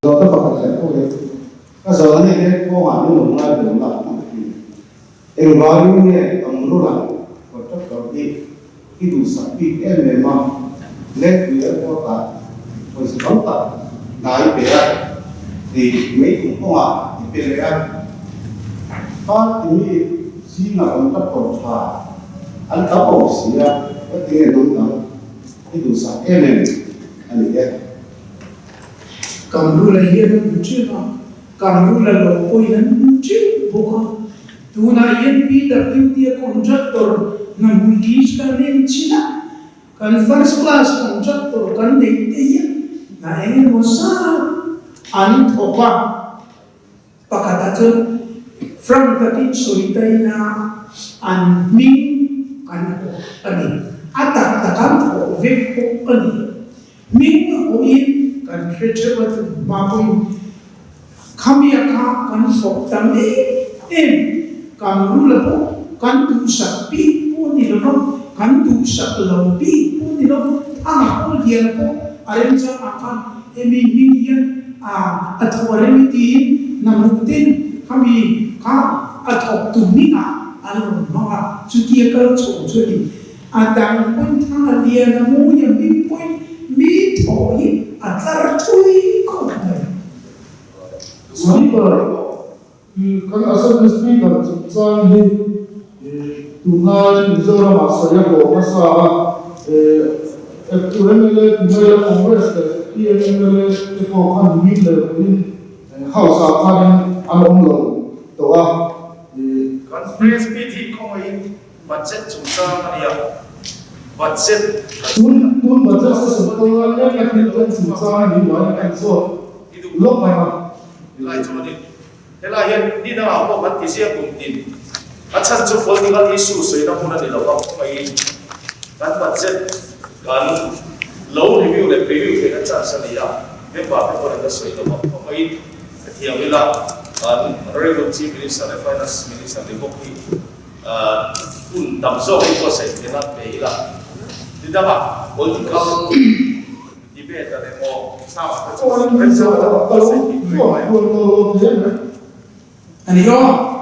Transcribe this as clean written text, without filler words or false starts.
Zawhna pakhat leh pawh hi ka zawhna hi he kawngah min lo ngai ve la a ti. Engvangin nge Kamrula contractor hi i duhsak bik em em a, Lengpui Airport ah pawisa tam tak hna i pe a, hei meitung kawngah i pe leh a, party mi zingah contractor tha an tam awm si a, ka ti nge hnam dang i duhsak em em a ni e. Kamrula hian an hmu ṭhin a, Kamrula lo pawhin an hmu ṭhin bawk a. Tunah hian PWD a contractor hna hmu list kan en chin a, kan first class contractor kan neih te hian hna eng emaw zat an thawk a. Pakhatah chuan frank takin sawi taina an hming kan hawh a ni. A tak tak an thawh vek pawh a ni. Hming hawhin kan hre theuh a chu hma pawhin khamia kha kan thawk tam em em. Kamrula pawh kan duhsak bik pawh ni lo va, kan duhsak lo bik pawh ni lo, Thanga pawh Liana pawh a remchang ah khan hemi hming hian a a thawh a rem i tiin Namrutin khami kha a thawk tu hming ah an rawn hmang a, chutia kal chho chu a ni. A dang pawhin Thanga Liana Muia hming pawhin mi thawh hi a tlar thui khawp mai. Speaker, Kan Assembly Speaker chungchang hi tunlai Mizoramah sawi a hlawh hmasa a, eptu mla ti mai la Congress leh zpm mla te pawh khan nimin leh vawiin House ah khanin an awm lo tawh a. Kan press meet hi khawngaihin budget chungchang a nia, budget kan Tun tun budget session kal lai mek a ni kan chungchang a ni uain kan zawt lawk mai a. Helai chu a ni. Helai hian ni dangah pawh kan ti ziah kum tin. A chhan chu political issue sawina hmun a ni lo vang khawngaihin kan budget kan lo review leh preview theihna chance a ni a, member te pawhin an la sawi lo vang khawngaihin hetiang ila kan Honourable Chief Minister leh Finance Minister ni bawk hi hun tam zawk hi buatsaih theihna pe ila ni dangah political Debate a emaw A ni aw.